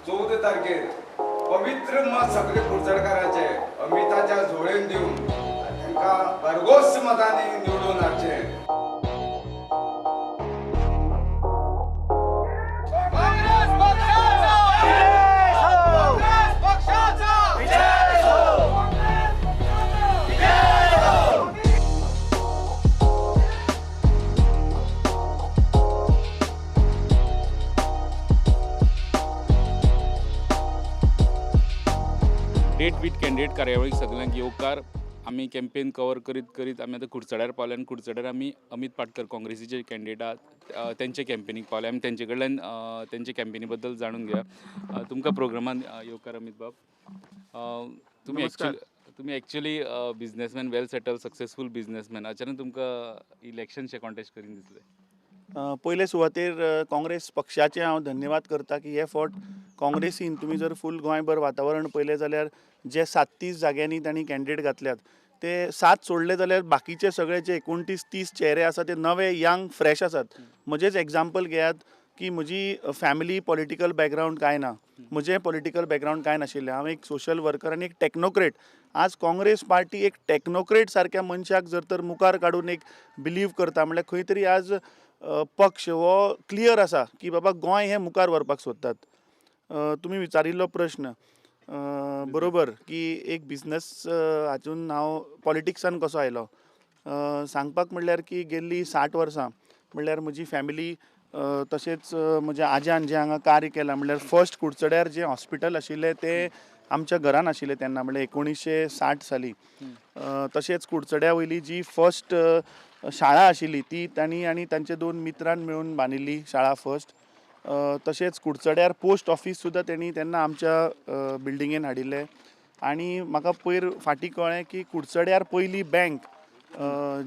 14 तारखेर पवित्र मत सगळे कुडचडकारांचे अमिताच्या झोळेन दिवन तांकां भरघोस मतांनी निवडून हाडचे. डेट विथ कॅन्डिडेट कार्यावळीक सगल्यांक येवकार. आमी कॅम्पेन कवर करीत करीत आमी आतां कुडचड्यार पावले आनी कुडचड्यार आमी अमीत पाटकर काँग्रेसीचे कॅन्डिडेट आहात तेंचे कॅम्पेनीक पावले. आमी तेंचे कडल्यान तेंचे कॅम्पेनी बद्दल जाणून घेया. तुमकां प्रोग्रामान येवकार अमीत बाब. तुमी तुमी actually businessman, well settle, successful businessman, अचानक तुमकां इलेक्शन कॉन्टेस्ट करीन दिसलें? पयले सुवातेर काँग्रेस पक्षाचे हांव धन्यवाद करता की हे फावट काँग्रेसीन तुमी जर फूल गोंयभर वातावरण पळयलें जाल्यार जे 7-30 जाग्यांनी तांणी कॅन्डिडेट घातल्यात ते 7 सोडले जाल्यार बाकीचे सगळे जे 29-30 चेहरे आसा ते नवे यंग फ्रेश आसात. म्हजेच एग्जाम्पल घेयात की म्हजी फॅमिली पॉलिटिकल बॅकग्रावंड कांय ना, म्हजें पॉलिटिकल बॅकग्रावंड कांय नाशिल्लें. हांव एक सोशल वर्कर आनी एक टॅक्नोक्रेट. आज काँग्रेस पार्टी एक टॅक्नोक्रेट सारक्या मनशाक जर तर मुखार काडून एक बिलीव करता म्हणल्यार खंय तरी आज पक्ष हो क्लियर आसा की बाबा गोंय हें मुखार व्हरपाक सोदतात. तुमी विचारिल्लो प्रश्न बरोबर की एक बिजनस हातून हांव पॉलिटिक्सान कसो आयलो. सांगपाक म्हणल्यार की गेल्ली 60 वर्सां म्हणल्यार म्हजी फॅमिली तशेंच म्हज्या आज्यान जें हांगा कार्य केलां म्हणल्यार फर्स्ट कुडचड्यार जें हॉस्पिटल आशिल्लें तें आमच्या घरान आशिल्लें तेन्ना म्हणल्यार 1960 साली. तशेंच कुडचड्या वयली जी फर्स्ट शाळा आशिल्ली ती तांणी आनी तांचे 2 मित्रान मेळून बांदिल्ली शाळा फर्स्ट. तशेंच कुडचड्यार पोस्ट ऑफीस सुद्दां तेणी तेन्ना आमच्या बिल्डिंगेन हाडिल्लें. आनी म्हाका पयर फाटीं कळ्ळें की कुडचड्यार पयली बँक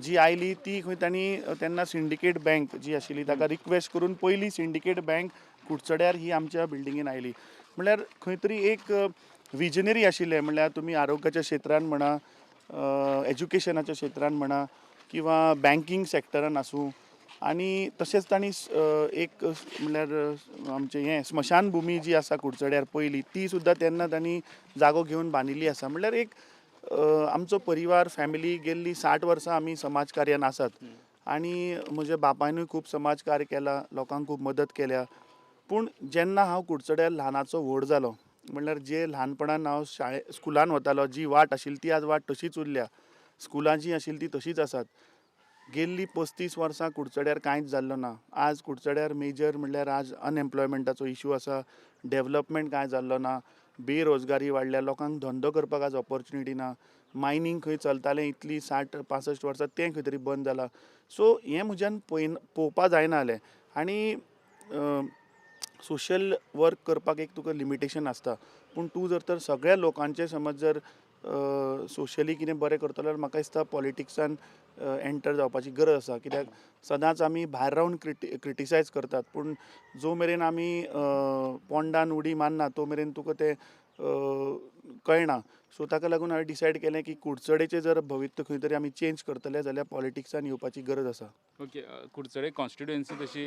जी आयली ती खंय तांणी तेन्ना सिंडिकेट बँक जी आशिल्ली ताका रिक्वेस्ट करून पयली सिंडिकेट बँक कुडचड्यार ही आमच्या बिल्डिंगेन आयली. म्हणल्यार खंय तरी एक विजनरी आशिल्लें. म्हणल्यार तुमी आरोग्याच्या क्षेत्रान म्हणा, एज्युकेशनाच्या क्षेत्रान म्हणा किंवा बँकींग सॅक्टरान आसूं. आनी तशेंच तांणी एक म्हणल्यार आमचें हें स्मशानभुमी जी आसा कुडचड्यार पयली ती सुद्दां तेन्ना तांणी जागो घेवन बांदिल्ली आसा. म्हणल्यार एक आमचो परिवार फॅमिली गेल्ली 60 वर्सां आमी समाज कार्यान आसात आनी म्हज्या बापायनूय खूब समाज कार्य केलां, लोकांक खूब मदत केल्या. पूण जेन्ना हांव कुडचड्यार ल्हानाचो व्हड जालो म्हणल्यार जे ल्हानपणान हांव शाळे स्कुलान वतालो जी वाट आशिल्ली ती आज वाट तशीच उरल्या, स्कुलां जीं आशिल्लीं तीं तशींच आसात. गेल्ली 35 वर्सां कुडचड्यार कांयच जाल्लो ना. आज कुडचड्यार मेजर म्हणल्यार आज अनएम्प्लॉयमेंटाचो इशू आसा, डेवलपमेंट कांय जाल्लो ना, बेरोजगारी वाडल्या, लोकांक धंदो करपाक आज ऑपॉर्च्युनिटी ना, मायनींग खंय चलतालें इतली 60-65 वर्सां तें खंय तरी बंद जालां. सो हें म्हज्यान पळोवपा जायना जालें. आनी सोशल वर्क करपाक एक तुका लिमिटेशन आसता, पूण तूं जर तर सगळ्या लोकांचें समज जर सोशली कितें बरें करतलो जाल्यार म्हाका दिसता पॉलिटिक्सान एंटर जावपाची गरज आसा. कित्याक सदांच आमी भायर रावन क्रिटिसायज करतात, पूण जो मेरेन आमी पोंडान उडी मारना तो मेरेन तुका तें कळना. सो ताका लागून हांवें डिसायड केलें की कुडचडेचें जर भवित्य खंय तरी आमी चेंज करतले जाल्यार पॉलिटिक्सान येवपाची गरज आसा. ओके, कुडचडे कॉन्स्टिट्युएन्सी तशी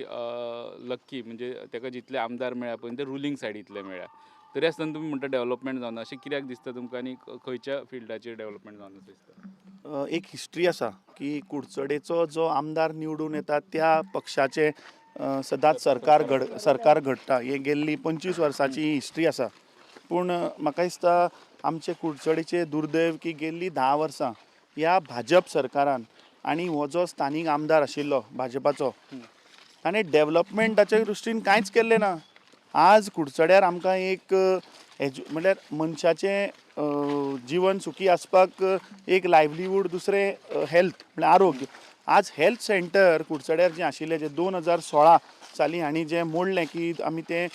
लक्की, म्हणजे ताका जितले आमदार मेळ्ळा पळय ते रुलींग सायडींतले मेळ्ळा, तरी आसतना तुमी म्हणटा डेवलपमेंट जावना, अशें कित्याक दिसता तुमकां आनी खंयच्या फिल्डाचेर डेवलपमेंट जावना दिसता? एक हिस्ट्री आसा की कुडचडेचो जो आमदार निवडून येता त्या पक्षाचें सदांच सरकार घडटा. हे गेल्ली 25 वर्सांची हिस्ट्री आसा. पूण म्हाका दिसता आमचे कुडचडेचें दुर्दैव की गेल्ली 10 वर्सां ह्या भाजप सरकारान आनी हो जो स्थानीक आमदार आशिल्लो भाजपाचो ताणें डेवलपमेंटाच्या दृश्टीन कांयच केल्लें ना. आज कुडचड्यार आमकां एक म्हणल्यार मनशाचें जिवन सुखी आसपाक एक लायवलीहूड, दुसरें हेल्थ म्हणल्यार आरोग्य. आज हेल्थ सेंटर कुडचड्यार जें आशिल्लें जें 2016 साली हांणी जें मोडलें की आमी तें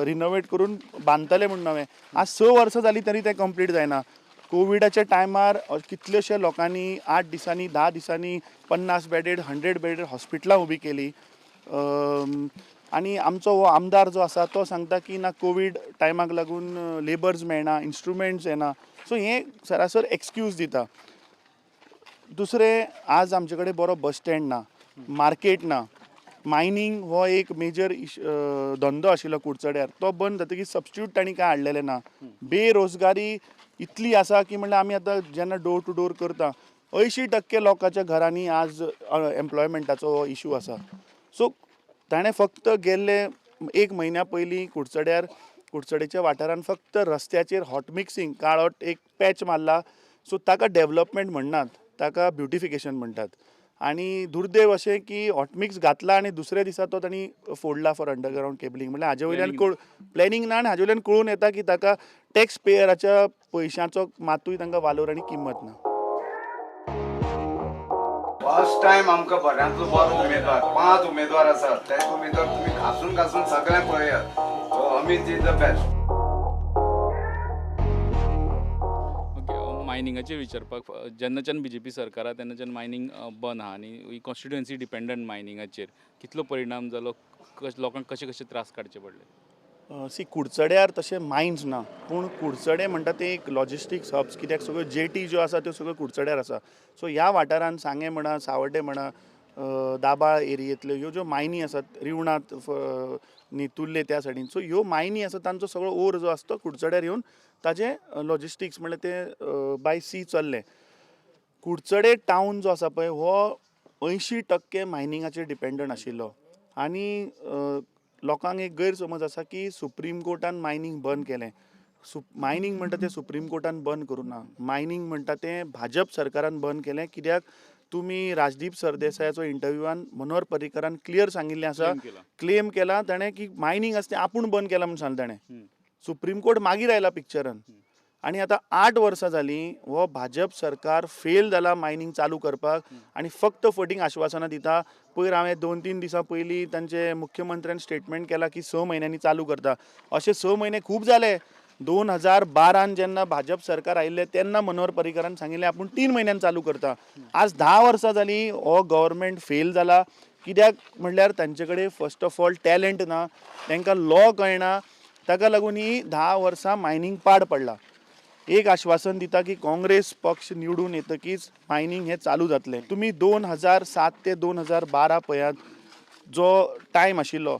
रिनोवेट करून बांदतले म्हूण नवें, आज 6 वर्सां जालीं तरी तें कंप्लीट जायना. कोविडाच्या टायमार कितलेशे लोकांनी 8 दिसांनी 10 दिसांनी 50 बेडेड 100 बेडेड हॉस्पिटलां उबीं केलीं. आनी आमचो हो आमदार जो आसा तो सांगता की ना कोवीड टायमाक लागून लेबर्स मेळना, इन्स्ट्रुमेंट्स येना. सो हें सरासर एक्सक्यूज दिता. दुसरें, आज आमचे कडेन बरो बस स्टँड ना, मार्केट ना. मायनींग हो एक मेजर धंदो आशिल्लो कुडचड्यार, तो बंद जातकीर सबस्टिट्यूट तांणी कांय हाडलेलें ना. बेरोजगारी इतली आसा की म्हणल्यार आमी आतां जेन्ना डोर टू डोर करता, 80% लोकांच्या घरांनी आज एम्प्लॉयमेंटाचो हो इशू आसा. सो ताणें फक्त गेल्ले एक म्हयन्या पयलीं कुडचड्यार, कुडचडेच्या वाठारान फक्त रस्त्याचेर हॉट मिक्सिंग काळोट एक पॅच मारला. सो ताका डेवलपमेंट म्हणनात, ताका ब्युटिफिकेशन म्हणटात. आनी दुर्दैव अशें की हॉटमिक्स घातला आनी दुसऱ्या दिसा तो तांणी फोडला फॉर अंडरग्रावंड केबलिंग. म्हणल्यार हाजे वयल्यान कळ प्लॅनिंग ना आनी हाजे वयल्यान कळून येता की ताका टॅक्स पेयराच्या पयशांचो मातूय तांकां वालोर आनी किंमत ना. फर्स्ट टायम आमकां बऱ्यांतलो बरो उमेदवार, 5 उमेदवार आसात, ते उमेदवार तुमी घासून घासून सगळें पळयात. Amit is the best. Okay, मायनिंगाचेर विचारपाक, जेन्नाच्यान बीजेपी सरकार आहा तेन्नाच्यान मायनींग बंद आहा आनी कॉन्स्टिट्युएन्सी डिपेंडंट मायनिंगाचेर कितलो परिणाम जालो, लोकांक कशे कशे त्रास काडचे पडले? सी, कुडचड्यार तशें मायन्स ना, पूण कुडचडे म्हणटा ते एक लॉजिस्टिक्स हब्स, कित्याक सगळ्यो जेटी ज्यो आसा त्यो सगळ्यो कुडचड्यार आसा. सो ह्या वाठारान सांगें म्हणा, सावड्डें म्हणा, दाबाळ एरियेंतल्यो ह्यो ज्यो मायनी आसात, रिवणात, नेतुर्ले त्या सायडीन, सो ह्यो मायनी आसा तांचो सगळो ओर जो आसा तो कुडचड्यार येवन ताजें लॉजिस्टिक्स म्हणल्यार ते बाय सी चल्लें. कुडचडे टावन जो आसा पळय हो 80% मायनिंगाचेर डिपेंडंट आशिल्लो आनी लोकांक एक गैरसमज आसा की सुप्रीम कोर्टान मायनींग बंद केलें. मायनींग म्हणटा तें सुप्रीम कोर्टान बंद करूं ना, मायनींग म्हणटा तें भाजप सरकारान बंद केलें. कित्याक तुमी राजदीप सरदेसायाचो इंटरव्यूआन मनोहर पर्रीकरान क्लियर सांगिल्लें आसा, क्लेम केला ताणें की मायनींग आसा तें आपूण बंद केलां म्हूण सांगलें ताणें. सुप्रीम कोर्ट मागीर आयला पिक्चरान आनी आतां 8 वर्सां जालीं हो भाजप सरकार फेल जाला मायनींग चालू करपाक आनी फक्त फटींग आश्वासनां दिता. पयर हांवें 2-3 दिसां पयलीं तांचे मुख्यमंत्र्यान स्टेटमेंट केला की 6 म्हयन्यांनी चालू करता. अशे 6 म्हयने खूब जाले. 2012 जेन्ना भाजप सरकार आयिल्लें तेन्ना मनोहर पर्रीकरान सांगिल्लें आपूण 3 म्हयन्यान चालू करता. आज 10 वर्सां जालीं हो गव्हर्मेंट फेल जाला. कित्याक म्हणल्यार तांचे कडेन फर्स्ट ऑफ ऑल टॅलंट ना, तांकां लॉ कळना, ताका लागून ही 10 वर्सां मायनींग पाड पडला. एक आश्वासन दिता की काँग्रेस पक्ष निवडून येतकीच मायनींग हें चालू जातलें. तुमी 2007 ते 2012 पळयात जो टायम आशिल्लो,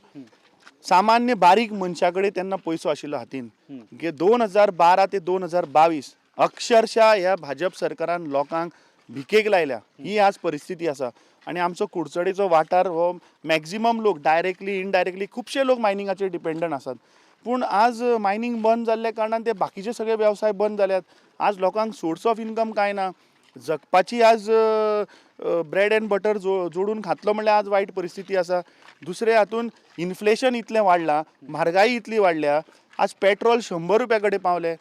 सामान्य बारीक मनशा कडेन तेन्ना पयसो आशिल्लो हातीन. 2012 ते 2022 अक्षरशा ह्या भाजप सरकारान लोकांक भिकेक लायल्या. ही आज परिस्थिती आसा आनी आमचो कुडचडेचो वाठार हो मॅक्झिमम लोक डायरेक्टली इनडायरेक्टली खुबशे लोक मायनिंगाचेर डिपेंडंट आसात. पूण आज मायनींग बंद जाल्ल्या कारणान ते बाकीचे सगळे वेवसाय बंद जाल्यात. आज लोकांक सोर्स ऑफ इनकम कांय ना, जगपाची आज ब्रेड एंड बटर जोडून खातलो म्हणल्यार आज वायट परिस्थिती आसा. दुसरे हातून इन्फ्लेशन इतलें वाडलां, म्हारगाय इतली वाडल्या, आज पेट्रोल 100 रुपया कडेन पावलें,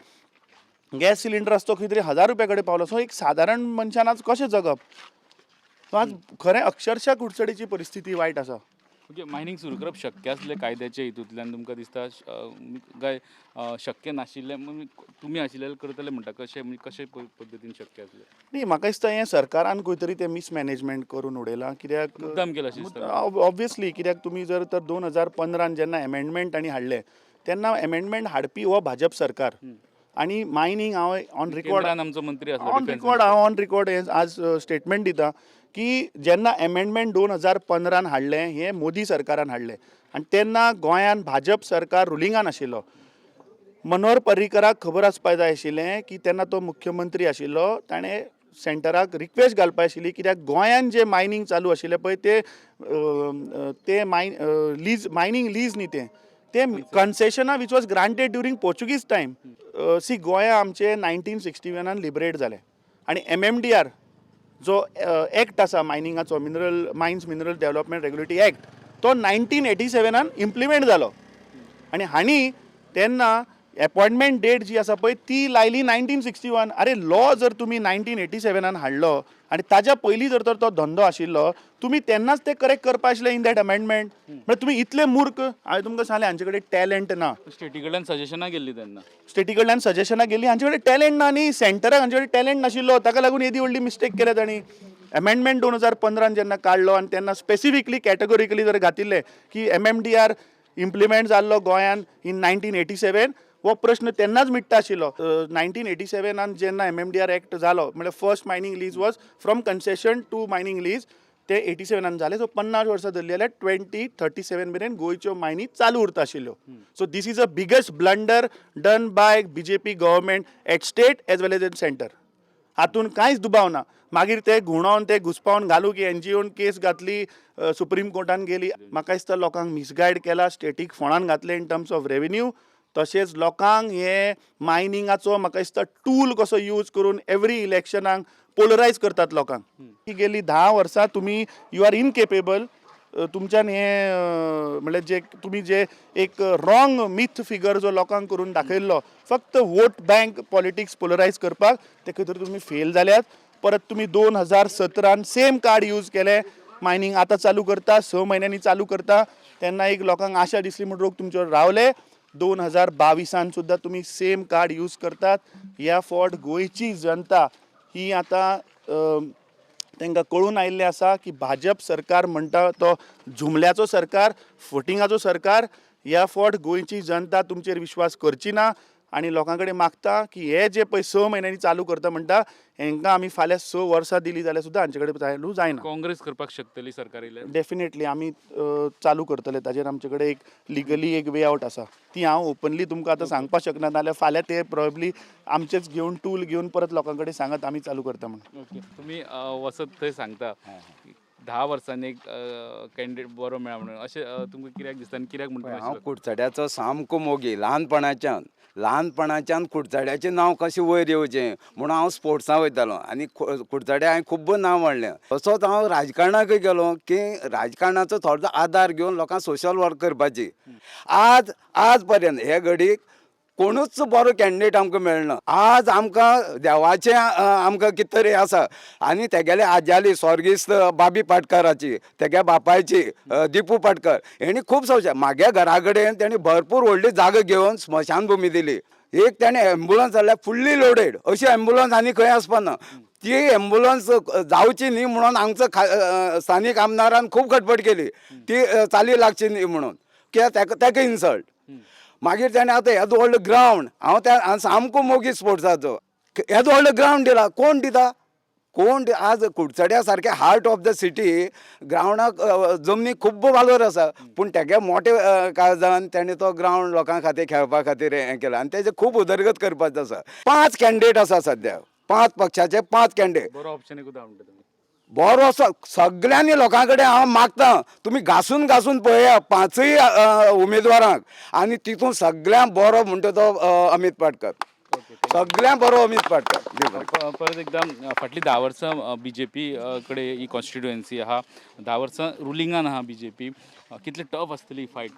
गॅस सिलिंडर आसा तो खंय तरी 1000 रुपया कडेन पावलो. सो एक सादारण मनशान आज कशें जगप? सो आज खरें अक्षरशा कुडचडेची परिस्थिती वायट आसा. ओके, मायनींग सुरू करप शक्य आसलें कायद्याच्या हितूंतल्यान तुमकां दिसता काय शक्य नाशिल्लें? तुमी आशिल्ले करतले म्हणटा, कशें म्हणजे कशे पद्दतीन शक्य आसलें? न्ही, म्हाका दिसता हें सरकारान खंय तरी तें मिसमॅनेजमेंट करून उडयलां. कित्याक मुद्दाम केलां अशें दिसता? ऑब्वियसली, कित्याक तुमी जर तर 2015 जेन्ना एमेंडमेंट तांणी हाडलें तेन्ना एमेंडमेंट हाडपी हो भाजप सरकार आनी मायनींग हांव ऑन रिकॉर्ड आमचो मंत्री आसलो ऑन रिकॉर्ड, हांव ऑन रिकॉर्ड हें आज स्टेटमेंट दिता की जेन्ना एमेंडमेंट 2015 हाडलें हें मोदी सरकारान हाडलें आनी तेन्ना गोंयान भाजप सरकार रुलिंगान आशिल्लो. मनोहर पर्रीकराक खबर आसपाक जाय आशिल्लें की तेन्ना तो मुख्यमंत्री आशिल्लो, ताणें सेंटराक रिक्वेस्ट घालपा आशिल्ली कित्याक गोंयान जें मायनींग चालू आशिल्लें पळय ते ते लीज, मायनींग लीज न्ही तें, तें कन्सेशनां which was granted during Portuguese time. See, गोंया आमचें 1961 लिबरेट जालें आनी MMDR जो एक्ट आसा मायनिंगाचो, mineral mines mineral development regulatory act, तो 1987 इम्प्लिमेंट जालो आनी हांणी तेन्ना एपॉयंटमेंट डेट जी आसा पळय ती लायली 1961. आरे, लॉ जर तुमी 1987 हाडलो आनी ताज्या पयलीं जर तर तो धंदो आशिल्लो, तुमी तेन्नाच ते करेक्ट करपा आशिल्लें इन that amendment. म्हळ्यार तुमी इतले मूर्ख. हांवें तुमकां सांगलें हांचे कडेन टॅलंट ना. स्टेटी कडल्यान सजेशनां गेल्लीं तेन्ना, स्टेटी कडल्यान सजेशनां गेलीं, हांचे कडेन टॅलंट ना न्ही, सेंटराक हांचे कडेन टॅलंट नाशिल्लो, ताका लागून येदी व्हडली मिस्टेक केल्या तांणी. एमेंडमेंट 2015 जेन्ना काडलो आनी तेन्ना स्पेसिफिकली कॅटेगोरिकली जर घातिल्लें की MMDR implement जाल्लो गोंयान इन 1987, हो प्रश्न तेन्नाच मिट्टा आशिल्लो. 1987 जेन्ना MMDR act जालो, म्हणल्यार first mining lease was from concession to mining lease. ते 87 जाले. सो 50 वर्सां धरली जाल्यार 2037 मेरेन गोंयच्यो मायनी चालू उरता आशिल्ल्यो. So this is a biggest blunder done by BJP government at state as well as at centre. हातून कांयच दुबाव ना. मागीर ते घुंवडावन ते घुसपावन घालू की एनजीओन केस घातली, सुप्रीम कोर्टान गेली. म्हाका दिसता लोकांक मिसगायड केला, स्टेटीक फोंडान घातले इन टर्म्स ऑफ रेवेन्यू. तशेंच लोकांक हे मायनिंगाचो म्हाका दिसता टूल कसो यूज करून एवरी इलेक्शनाक पोलरायज करतात लोकांक. ही गेली 10 वर्सां तुमी you are incapable. तुमच्यान हे म्हणल्यार जे तुमी जे एक रॉंग मिथ फिगर जो लोकांक करून दाखयल्लो फक्त वोट बँक पॉलिटिक्स पोलरायज करपाक, ते खंय तरी तुमी फेल जाल्यात. परत तुमी 2017 सेम कार्ड यूज केले, मायनींग आतां चालू करता, 6 म्हयन्यांनी चालू करता, तेन्ना एक लोकांक आशा दिसली म्हूण लोक तुमचेर रावले. 2022 सुद्दां तुमी सेम कार्ड यूज करतात. ह्या फावट गोंयची जनता ही आतां तांकां कळून आयिल्लें आसा की भाजप सरकार म्हणटा तो जुमल्याचो सरकार, फटिंगाचो सरकार. ह्या फावट गोंयची जनता तुमचेर विश्वास करची ना आनी लोकां कडेन मागता की हे जे पळय 6 म्हयन्यांनी चालू करता म्हणटा, हेंकां आमी फाल्यां 6 वर्सां दिली जाल्यार सुद्दां हांचे कडेन चालू जायना. काँग्रेस करपाक शकतली सरकार इल्यार? डेफिनेटली आमी चालू करतले. ताजेर आमचे कडेन एक लिगली एक वे आवट आसा, ती हांव ओपनली तुमकां आतां सांगपाक शकना, नाल्यार फाल्यां ते प्रोबेबली आमचेच घेवन टूल घेवन परत लोकां कडेन सांगत आमी चालू करता म्हणून. ओके, तुमी वचत थंय सांगता 10 वर्सांनी एक कॅन्डिडेट बरो मेळ्ळा म्हणून, अशें तुमकां कित्याक दिसता आनी कित्याक म्हणटा? हांव कुडचड्याचो सामको मोगी. ल्हानपणाच्यान कुडचड्याचें नांव कशें वयर येवचें म्हणून हांव स्पोर्ट्सां वयतालो आनी कुडचड्या हांवें खूब्ब नांव वाडलें. तसोच हांव राजकारणाकय गेलो की राजकारणाचो थोडो आदार घेवन लोकांक सोशल वर्क करपाची. आज पर्यंत हे घडीक कोणूच बरो कॅन्डिडेट आमकां मेळना. आज आमकां देवाचें आमकां कितें तरी आसा आनी तेगेले आज्याली स्वर्गीस्त बाबी पाटकाराची, तेगे बापायची दिपू पाटकर हेणी खूब सोशे म्हागे घरा कडेन तेणी भरपूर व्हडली जागा घेवन स्मशानभुमी दिली. एक तेणें एम्बुलन्स जाल्यार फुल्ली लोडेड अशी एम्बुलन्स आनी खंय आसपाना. ती एम्बुलन्स जावची न्ही म्हणून हांगचो स्थानीक आमदारान खूब खटपट केली, ती चाली लागची न्ही म्हणून, कित्याक ताका इन्सल्ट. मागीर तेणें आतां येदो व्हडलो ग्रावंड, हांव त्या सामको मोगी स्पोर्ट्साचो, येदो व्हडलो ग्रावंड दिला, कोण दिता कोण? आज कुडचड्या सारके हार्ट ऑफ the city ग्रावंडाक जमनीक खूब्ब वालोर आसा, पूण तेगे मोटे काळजान तेणें तो ग्रावंड लोकां खातीर खेळपा खातीर हें केलां आनी तेजें खूब उदरगत करपाचो आसा. 5 कॅन्डिडेट आसा सद्या, 5 पक्षाचे 5 कॅन्डिडेट. बरो ऑप्शन एकूच म्हणटा तुमी? बरो असो सगळ्यांनी लोकां कडेन हांव मागता, तुमी घासून घासून पळया 5 उमेदवारांक आनी तितून सगळ्यांक बरो म्हणटा तो अमीत पाटकर, सगळ्यांक बरो अमीत पाटकर. परत एकदा फाटलीं 10 वर्सां बीजेपी कडेन ही कॉन्स्टिट्युएन्सी आहा, 10 वर्सां रुलिंगान आहा बीजेपी. कितली टफ आसतली फायट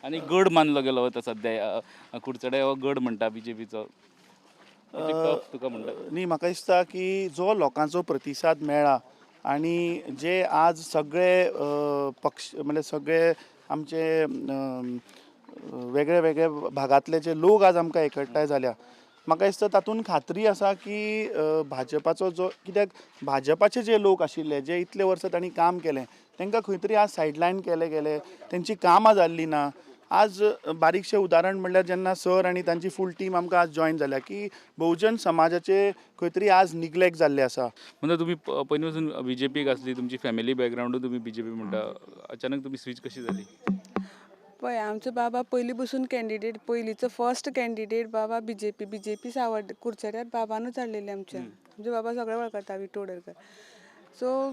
आनी गड मानलो गेलो वता सद्या कुडचडे हो गड म्हणटा बीजेपीचो, तुका म्हणटा? न्ही, म्हाका दिसता की जो लोकांचो प्रतिसाद मेळ्ळा आनी जे आज सगळे पक्ष म्हणल्यार सगळे आमचे वेगळे वेगळे भागांतले जे लोक आज आमकां एकठांय जाल्या, म्हाका दिसता तातूंत खात्री आसा की भाजपाचो जो, कित्याक भाजपाचे जे लोक आशिल्ले जे इतले वर्सां तांणी काम केलें तांकां खंय तरी आज सायडलायन केले गेले, तेंची कामां जाल्लीं ना. आज बारीकशें उदाहरण म्हणल्यार जेन्ना सर आनी तांची फूल टीम आमकां आज जॉयन जाल्या की बहुजन समाजाचे खंय तरी आज निग्लेक्ट जाल्ले आसा. म्हणजे तुमी पयलीं पासून बीजेपीक आसली, तुमची फॅमिली बॅकग्रावंडूय तुमी बीजेपी म्हणटा, अचानक तुमी स्विच कशी जाली? पळय, आमचो बाबा पयलीं पसून कॅन्डिडेट, पयलींचो फर्स्ट कॅन्डिडेट बाबा बीजेपी, बीजेपी सावड कुडचड्यार बाबानूच हाडलेली आमच्या. आमचे बाबा सगळे वळखता, विठू वडरकर. सो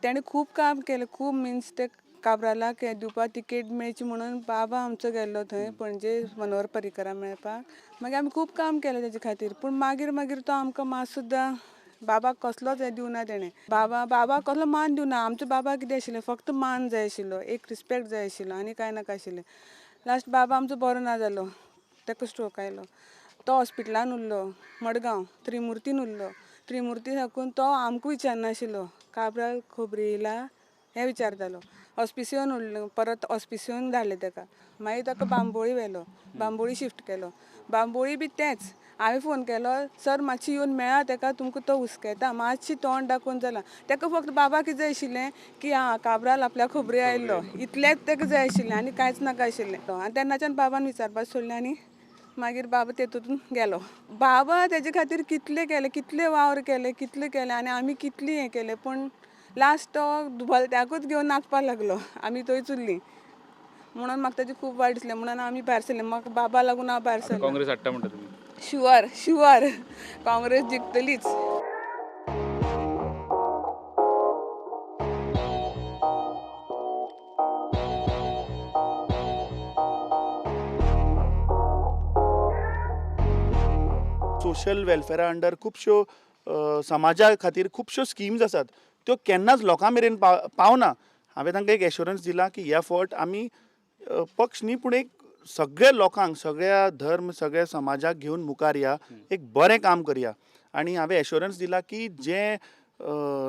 तेणें खूब काम केलें, खूब मिन्स ते काब्रालाक हें दिवपाक तिकेट मेळची म्हणून बाबा आमचो गेल्लो थंय पणजे मनोहर पर्रीकरा मेळपाक. मागीर आमी खूब काम केलें तेजे खातीर, पूण मागीर मागीर तो आमकां मात सुद्दां बाबाक कसलोच हें दिवना तेणें. बाबा कसलो मान दिवना. आमचो बाबा कितें आशिल्लें, फक्त मान जाय आशिल्लो, एक रिस्पेक्ट जाय आशिल्लो आनी कांय नाका आशिल्लें. लास्ट बाबा आमचो बरो ना जालो, ताका स्ट्रोक आयलो, तो हॉस्पिटलान उरलो, मडगांव त्रिमुर्तीन उरलो. त्रिमुर्ती साकून तो आमकां विचारनाशिल्लो, काब्राल खबरी येयला हें विचारतालो. हॉस्पिसियोन उरलो, परत हॉस्पिसियोन धाडलें ताका. मागीर ताका बांबोळी व्हेलो, बांबोळी शिफ्ट केलो. बांबोळी बी तेंच, हांवें फोन केलो, सर मातशी येवन मेळा ताका, तुमकां तो हुस्केता, मातशी तोंड दाखोवन जाला. ताका फक्त बाबा कितें जाय आशिल्लें की आं काब्राल आपल्या खबरी आयिल्लो, इतलेंच ताका जाय आशिल्लें आनी कांयच नाका आशिल्लें. आनी तेन्नाच्यान बाबान विचारपाक सोडलें आनी मागीर बाबा तेतून गेलो. बाबा तेजे खातीर कितले केले, कितले वावर केले, कितले केले आनी आमी कितली हें केलें, पूण लास्ट तो भलत्याकूच घेवन नाचपाक लागलो, आमी थंयच उरलीं. म्हणून म्हाका ताजें खूब वायट दिसलें, म्हणून आमी भायर सरले. म्हाका बाबा लागून हांव भायर सरलें. काँग्रेस हाडटा म्हणटा तुमी? शुअर शुअर, काँग्रेस जिखतलीच. सोशल वेलफेरा अंडर खुबश्यो समाजा खातीर खुबश्यो स्किम्स आसात, त्यो केन्नाच लोकां मेरेन पावना. हांवें तांकां एक एश्योरन्स दिला की ह्या फावट आमी पक्ष न्ही पूण एक सगळ्या लोकांक, सगळ्या धर्म, सगळ्या समाजाक घेवन मुखार या, एक बरें काम करया. आनी हांवें एश्योरन्स दिला की जें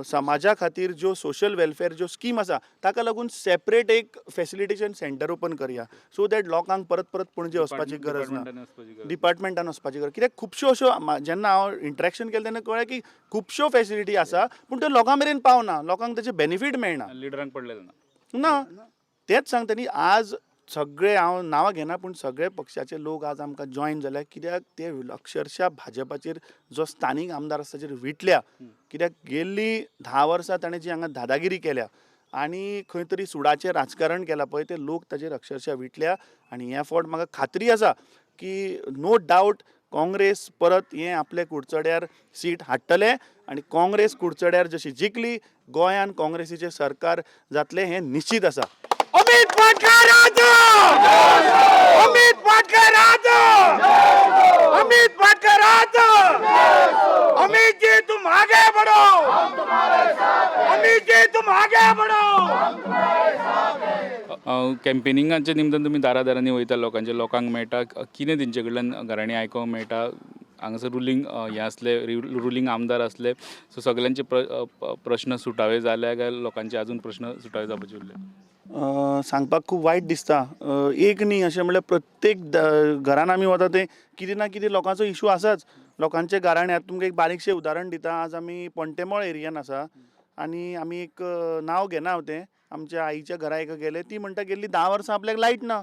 समाजा खातीर ज्यो सोशल वेलफेअर ज्यो स्कीम आसा ताका लागून सेपरेट एक फेसिलिटेशन सेंटर ओपन करया, सो that लोकांक परत परत पणजे वचपाची गरज ना, डिपार्टमेंटान वचपाची गरज. डिपार्टमेंटान वचपाची गरज. कित्याक खुबश्यो अश्यो जेन्ना हांव इंट्रॅक्शन केलें तेन्ना कळ्ळें की खुबश्यो फेसिलिटी आसा पूण त्यो लोकां मेरेन पावना, लोकांक ताचे बेनिफीट मेळना. लिडरांक पडलेलें ना. ना, तेंच सांगता न्ही. आज सगळे, हांव नांवां घेना पूण सगळे पक्षाचे लोक आज आमकां जॉयन जाल्या, कित्याक ते अक्षरशा भाजपाचेर जो स्थानीक आमदार आसा ताचेर विटल्या. कित्याक गेल्ली 10 वर्सां ताणें जी हांगा दादागिरी केल्या आनी खंय तरी सुडाचें राजकारण केलां पळय, ते लोक ताचेर अक्षरशा विटल्या. आनी हे फावट म्हाका खात्री आसा की नो डावट काँग्रेस परत हें आपले कुडचड्यार सीट हाडटले आनी काँग्रेस कुडचड्यार जशी जिखली, गोंयान काँग्रेसीचें सरकार जातलें हें निश्चीत आसा. अमित पाटकर आजो, अमित पाटकर आजो, अमित पाटकर आजो, अमित जी तुम आगे बढ़ो, अमित जी तुम आगे बढ़ो. कॅम्पेनिंगाच्या निमतान तुमी दारा दारांनी वयता, लोकांचे लोकांक मेळटा, कितें तेंचे कडल्यान घराणी आयकोंक मेळटा? हांगासर रुलींग हें आसले, रुलींग आमदार आसले, सो सगल्यांचे प्रश्न सुटावे जाले काय लोकांचे अजून प्रश्न सुटावे जावपाचे उरले? सांगपाक खूब वायट दिसता. एक न्ही, अशें म्हणल्यार प्रत्येक घरान आमी वता ते कितें ना कितें लोकांचो इशू आसाच, लोकांचे घराणे. आतां तुमकां एक बारीकशें उदाहरण दिता. आज आमी पोंटेमळ एरियान आसा आनी आमी एक नांव घेना हांव, तें आमच्या आईच्या घरा एका गेले, ती म्हणटा गेल्ली 10 वर्सां आपल्याक लायट ना,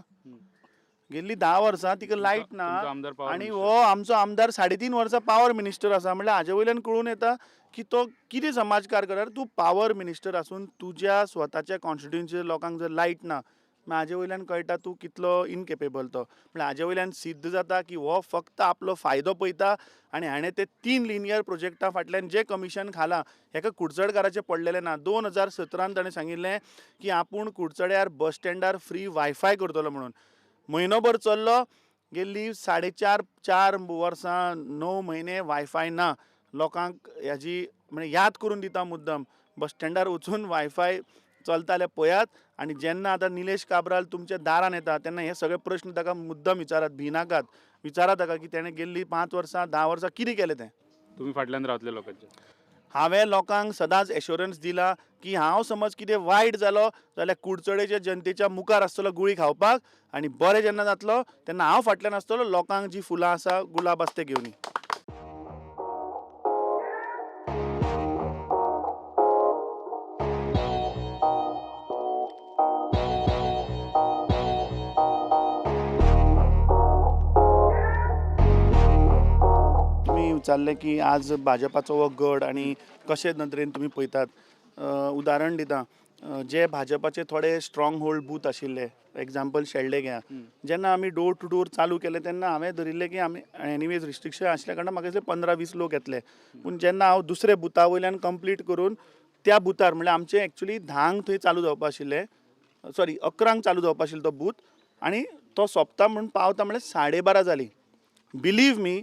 गेल्ली 10 वर्सां तिका लायट ना. तुमचो आमदार power आनी मिनिस्टर. हो आमचो आमदार 3.5 वर्सां पावर मिनिस्टर आसा, म्हणल्यार हाजे वयल्यान कळून येता की तो कितें समाजकार करता. तूं पावर मिनिस्टर आसून तुज्या स्वताच्या कॉन्स्टिट्युएन्सी लोकांक जर लायट ना, मागीर हाजे वयल्यान कळटा तूं कितलो इनकेपेबल तो. म्हणल्यार हाजे वयल्यान सिद्ध जाता की हो फक्त आपलो फायदो पळयता आनी हाणें ते 3 लिनियर प्रोजेक्टा फाटल्यान जें कमिशन खालां हेका कुडचडकाराचें पडलेलें ना. 2017 ताणें सांगिल्लें की आपूण कुडचड्यार बस स्टँडार फ्री वायफाय करतलो म्हणून, म्हयनोभर चल्लो, गेल्ली 4.5 4 वर्सां 9 म्हयने वायफाय ना. लोकांक हेजी म्हणजे याद करून दिता मुद्दम, बस स्टँडार वचून वायफाय चलता जाल्यार पळयात. आनी जेन्ना आतां निलेश काब्राल तुमच्या दारान येता तेन्ना हे सगळे प्रश्न ताका मुद्दम विचारात, भिनाकात, विचारात ताका की तेणें गेल्ली 5 वर्सां 10 वर्सां कितें केलें तें. तुमी फाटल्यान रावतले लोकांच्या? हांवें लोकांक सदांच एश्योरन्स दिला की हांव समज कितें वायट जालो जाल्यार कुडचडेच्या जनतेच्या मुखार आसतलो गुळी खावपाक, आनी बरें जेन्ना जातलो तेन्ना हांव फाटल्यान आसतलो लोकांक जी फुलां आसा गुलाब आसा ते घेवन. तुमी विचारलें की आज भाजपाचो हो गड आनी कशे नदरेन तुमी पळयतात. उदाहरण दिता, जे भाजपाचे थोडे स्ट्रॉंग होल्ड बूथ आशिल्ले, एग्जाम्पल शेल्डे घेया, जेन्ना आमी डोर टू डोर चालू केलें तेन्ना हांवें धरिल्लें की आमी एनिवेज रिस्ट्रिक्शन आसल्या कारणान म्हाका दिसलें 15-20 लोक येतले, पूण जेन्ना हांव दुसऱ्या बुथा वयल्यान कंप्लीट करून त्या बुथार, म्हणल्यार आमचें एक्चुली 10 थंय चालू जावपा आशिल्लें, सॉरी 11 चालू जावपा आशिल्लो तो बूथ, आनी तो सोंपता म्हूण पावता म्हणल्यार 12:30 जालीं. बिलीव मी,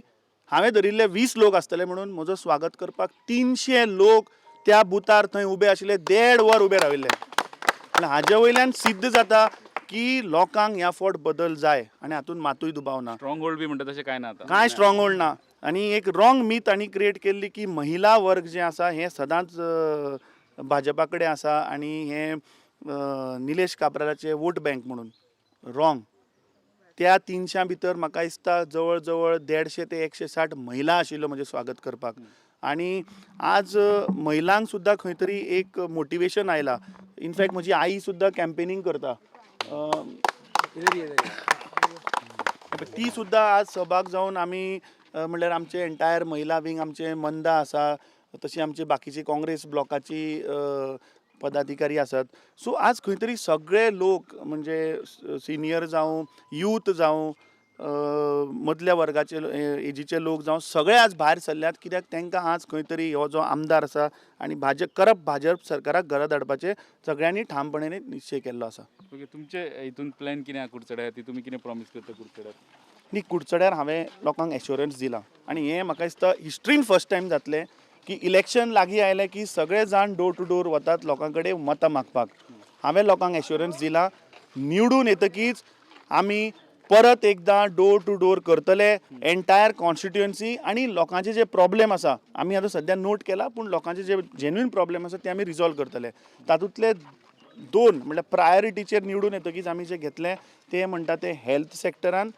हांवें धरिल्ले 20 लोक आसतले म्हणून म्हजो स्वागत करपाक 300 लोक त्या बुथार थंय उबे आशिल्ले, 1.5 वर उबे राविल्ले. आनी हाजे वयल्यान सिद्ध जाता की लोकांक ह्या फावट बदल जाय आनी हातूंत मातूय दुबाव ना. स्ट्रॉंग होल्ड बी म्हणटा तशें कांय ना आतां, कांय स्ट्रॉंग होल्ड ना. आनी एक रॉंग मीथ आनी क्रिएट केल्ली की महिला वर्ग जें आसा हें सदांच भाजपा कडेन आसा आनी हें निलेश काब्रालाचें वोट बँक म्हणून रॉंग. त्या 300 भितर म्हाका दिसता जवळ जवळ 150 ते 160 महिला आशिल्ल्यो म्हजें स्वागत करपाक. आनी आज महिलांक सुद्दां खंय तरी एक मोटिवेशन आयलां. इनफॅक्ट म्हजी आई सुद्दां कॅम्पेनींग करता, ती सुद्दां आज सहभाग जावन आमी म्हणल्यार आमचे एंटायर महिला विंग, आमचे मंदा आसा, तशी आमची बाकीची काँग्रेस ब्लॉकाची पदाधिकारी आसात. सो आज खंय तरी सगळे लोक म्हणजे सिनियर जावं, यूथ जावं, मदल्या वर्गाचे एजीचे लोक जावं, सगळे आज भायर सरल्यात कित्याक तांकां आज खंय तरी हो जो आमदार आसा आनी भाजप करप भाजप सरकाराक घरा धाडपाचें सगळ्यांनी ठामपणाने निश्चय केल्लो आसा. ओके, तुमचे हितून प्लॅन कितें आहा कुडचड्यार खातीर? तुमी कितें प्रॉमीस करता कुडचड्यार? न्ही, कुडचड्यार हांवें लोकांक एश्योरन्स दिला आनी हें म्हाका दिसता हिस्ट्रीन फर्स्ट टायम जातलें की इलेक्शन लागीं आयलें की सगळे जाण डोर टू डोर वतात लोकां कडेन मतां मागपाक. हांवें लोकांक एश्योरन्स दिला, निवडून येतकीच आमी परत एकदां डोर टू डोर करतले एंटायर कॉन्स्टिट्युएन्सी आनी लोकांचे जे प्रॉब्लेम आसा आमी आतां सद्या नोट केला, पूण लोकांचे जे जेन्युइन प्रॉब्लेम आसा ते आमी रिजॉल्व करतले. तातूंतले दोन म्हणल्यार प्रायोरिटीचेर निवडून येतकीच आमी जे घेतले ते म्हणटा ते हेल्थ सेक्टरान,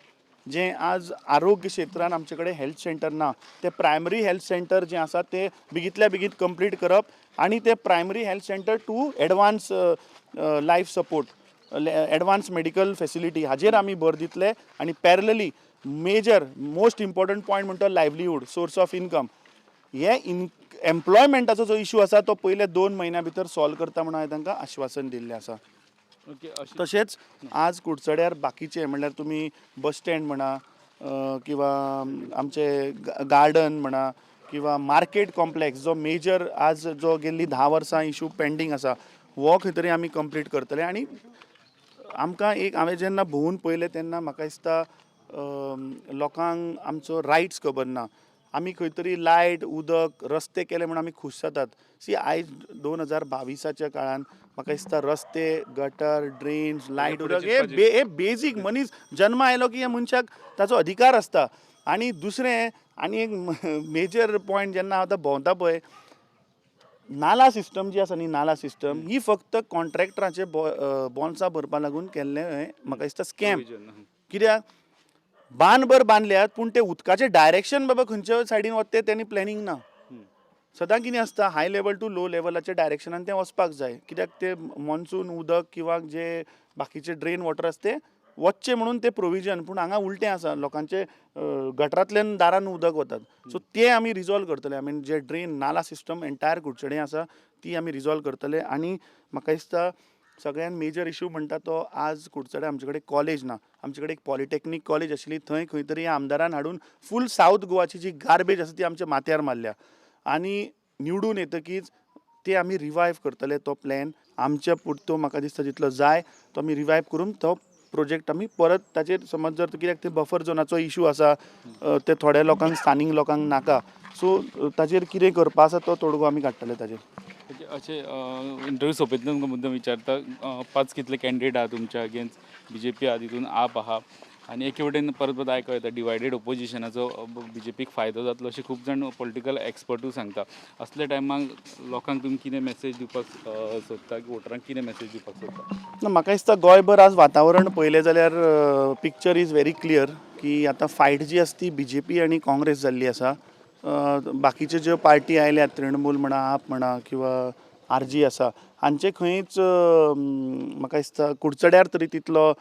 जें आज आरोग्य क्षेत्रान आमचे कडेन हेल्थ सेंटर ना, ते प्रायमरी हेल्थ सेंटर जें आसा ते बेगींतल्या बेगीन कंप्लीट करप आनी ते primary health centre to advance life support, advance medical facility हाजेर आमी भर दितले. आनी parallelly major most important point म्हणटा लायवलीहूड, सोर्स ऑफ इनकम, हे इन एम्प्लॉयमेंटाचो जो इशू आसा तो पयल्या 2 म्हयन्या भितर सॉल्व करता म्हणून हांवें तांकां आश्वासन दिल्लें आसा. ओके, अशें तशेंच आज कुडचड्यार बाकीचे म्हणल्यार तुमी बस स्टँड म्हणा किंवा आमचे गार्डन म्हणा किंवा मार्केट कॉम्प्लेक्स जो मेजर आज जो गेल्ली 10 वर्सां इशू पेंडींग आसा हो खंय तरी आमी कंप्लीट करतले. आनी आमकां एक हांवें जेन्ना भोंवून पळयलें तेन्ना म्हाका दिसता लोकांक आमचो रायट्स खबर ना. आमी खंय तरी लायट, उदक, रस्ते केले म्हूण आमी खूश जातात. सी, आयज 2022 काळान म्हाका दिसता रस्ते, गटर, ड्रेन्स, लायट, उदक हे बेजीक मनीस जन्मा आयलो की ह्या मनशाक ताचो अधिकार आसता. आनी दुसरें आनी एक मेजर पॉयंट, जेन्ना हांव आतां भोंवता पळय, नाला सिस्टम जी आसा न्ही, नाला सिस्टम ही फक्त कॉन्ट्रॅक्टराचे बोन्सां भरपा लागून केल्लें हें म्हाका दिसता स्कॅम. कित्याक बांदभर बांदल्यात पूण ते उदकाचें डायरेक्शन बाबा खंयच्या सायडीन वता तें तेणी प्लॅनिंग ना. सदां कितें आसता, हाय लेवल टू लो लेवलाच्या डायरेक्शनान तें वचपाक जाय, कित्याक ते मॉन्सून उदक किंवा जे बाकीचे ड्रेन वॉटर आसा तें वचचें म्हणून तें प्रोविजन. पूण हांगा उलटें आसा, लोकांचे गटरांतल्यान दारान उदक वतात. सो तें आमी रिजॉल्व करतले. I mean जे ड्रेन नाला सिस्टम एंटायर कुडचडें आसा ती आमी रिजॉल्व करतले. आनी म्हाका दिसता सगळ्यान मेजर इशू म्हणटा तो आज कुडचडें आमचे कडेन कॉलेज ना. आमचे कडेन एक पॉलिटॅक्नीक कॉलेज आशिल्ली, थंय खंय तरी आमदारान हाडून फूल सावथ गोवाची जी गार्बेज आसा ती आमच्या माथ्यार मारल्या. आनी निवडून येतकीच ते आमी रिवायव करतले तो प्लॅन आमच्या पुरतो म्हाका दिसता जितलो जाय तो आमी रिवायव करून तो प्रोजेक्ट आमी परत ताचेर समज जर कित्याक ते बफर झोनाचो इशू आसा, ते थोड्या लोकांक, स्थानीक लोकांक नाका, सो ताचेर कितें करपा आसा तो तोडगो आमी काडटले ताचेर. अशें इंटरव्यू सोंपयतना तुमकां मुद्दम विचारता, 5 कितले कॅन्डिडेट आहा तुमच्या अगेन्स्ट, बीजेपी आहा, तितून आप आहा, आनी एके वटेन परत परत आयको येता डिवायडेड ओपोजिशनाचो बीजेपीक फायदो जातलो अशें खूब जाण पॉलिटिकल एक्सपर्टूय सांगता. असल्या टायमाक लोकांक तुमी कितें मॅसेज दिवपाक सोदता, वोटरांक कितें मॅसेज दिवपाक सोदता? ना, म्हाका दिसता गोंयभर आज वातावरण पळयलें जाल्यार पिक्चर is very clear की आतां फायट जी आसा ती बीजेपी आनी काँग्रेस जाल्ली आसा. बाकीच्यो ज्यो पार्टी आयल्यात, तृणमूल म्हणा, आप म्हणा किंवा आरजी आसा, हांचे खंयच म्हाका दिसता कुडचड्यार तरी तितलो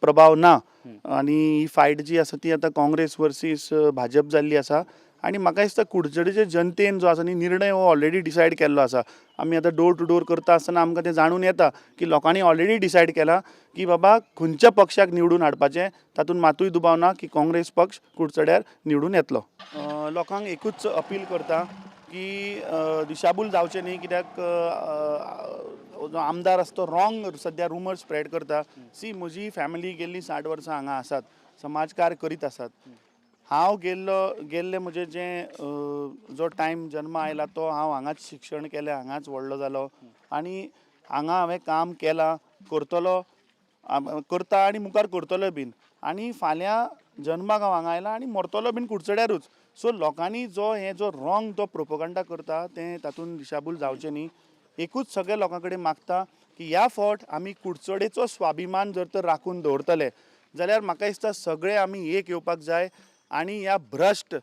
प्रभाव ना. आनी ही फायट जी आसा ती आतां काँग्रेस वर्सीस भाजप जाल्ली आसा. आनी म्हाका दिसता कुडचडेचे जनतेन जो आसा न्ही निर्णय हो ऑलरेडी डिसायड केल्लो आसा. आमी आतां डोर टू डोर करता आसतना आमकां तें जाणून येता की लोकांनी ऑलरेडी डिसायड केलां की बाबा खंयच्या पक्षाक निवडून हाडपाचें, तातूंत मातूय दुबाव ना की काँग्रेस पक्ष कुडचड्यार निवडून येतलो. लोकांक एकूच अपील करता की दिशाभूल जावचें न्ही, कित्याक जो आमदार आसा तो रॉंग सद्या रुमर स्प्रेड करता. सी, म्हजी फॅमिली गेल्ली 60 वर्सां हांगा आसात, समाजकार्य करीत आसात. हांव गेल्ले म्हजें जें जो टायम जन्मा आयला तो हांव हांगाच शिक्षण केलें, हांगाच व्हडलो जालो आनी हांगा हांवें काम केलां, करतलो, करता आनी मुखार करतलो बीन. आनी फाल्यां जन्माक हांव हांगा आयला आनी मरतलो बीन कुडचड्यारूच. सो लोकांनी जो हे जो रॉंग तो प्रोपोगंडा करता तें तातूंत दिशाभूल जावचें न्ही. एकूच सगळ्या लोकां कडेन मागता की ह्या फावट आमी कुडचडेचो स्वाभिमान जर तर राखून दवरतले जाल्यार म्हाका दिसता सगळे आमी एक येवपाक जाय. आनी ह्या भ्रश्ट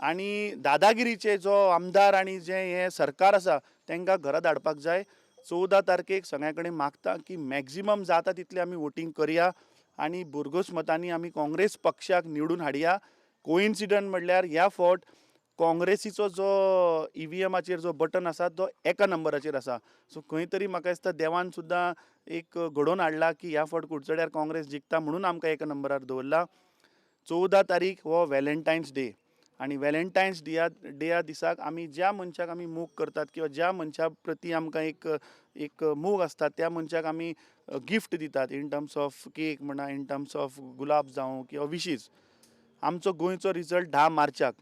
आनी दादागिरीचे जो आमदार आनी जें हें सरकार आसा तांकां घरा धाडपाक जाय. 14 तारखेक सगळ्यां कडेन मागता की मॅक्झिमम जाता तितलें आमी वोटींग करया आनी भरघोस मतांनी आमी काँग्रेस पक्षाक निवडून हाडया. कोइन्सिडंट म्हणल्यार ह्या फावट काँग्रेसीचो जो ईव्हीएमाचेर जो बटन आसा तो एका नंबराचेर आसा. सो खंय तरी म्हाका दिसता देवान सुद्दां एक घडोवन हाडला की ह्या फावट कुडचड्यार काँग्रेस जिखता म्हणून आमकां एका नंबरार दवरला. 14 तारीख हो व्हॅलेंटायन्स डे आनी व्हॅलेंटायन्स डेया दिसाक आमी ज्या मनशाक आमी मोग करतात किंवा ज्या मनशा प्रती आमकां एक एक मोग आसता त्या मनशाक आमी गिफ्ट दितात, इन टर्म्स ऑफ केक म्हणा, इन टर्म्स ऑफ गुलाब जावं किंवा विशीज. आमचो गोंयचो रिजल्ट 10 मार्चाक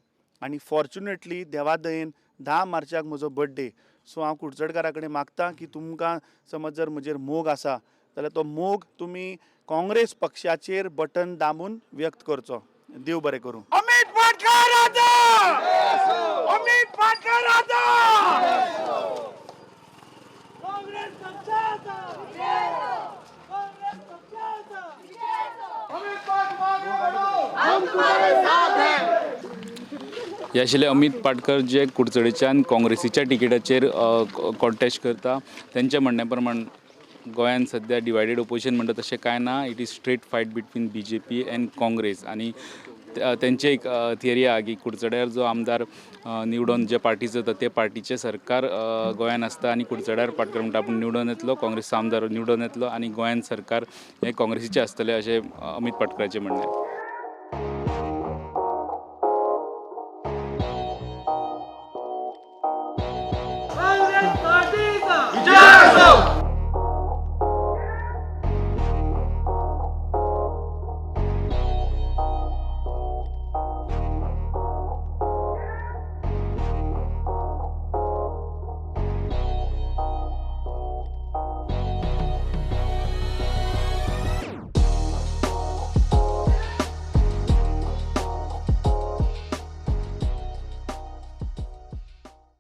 आनी फॉर्च्युनेटली देवा दयेन 10 मार्चाक म्हजो बड्डे. सो हांव कुडचडकारा कडेन मागता की तुमकां समज जर म्हजेर मोग आसा जाल्यार तो मोग तुमी काँग्रेस पक्षाचेर बटन दामून व्यक्त करचो. देव बरें करूं. अमित पाटकर राजा, अमित पाटकर राजा. काँग्रेस पक्षाचा, काँग्रेस पक्षाचा. अमित पाटकर आगे बढ़ो. हे आशिल्ले अमित पाटकर जे कुडचडेच्यान काँग्रेसीच्या तिकेटाचेर कॉन्टेस्ट करता. तेंच्या म्हणण्या प्रमाण गोंयान सद्या डिवायडेड ओपोजिशन म्हणटा तशें कांय ना. It is straight fight between BJP and Congress. आनी तेंचे एक थियरी आहा की कुडचड्यार जो आमदार निवडून जे पार्टीचो जाता ते पार्टीचें सरकार गोंयान आसता आनी कुडचड्यार पाटकर म्हणटा आपूण निवडून येतलो, काँग्रेसचो आमदार निवडून येतलो आनी गोंयान सरकार हें काँग्रेसीचें आसतलें अशें अमित पाटकराचें म्हणणें.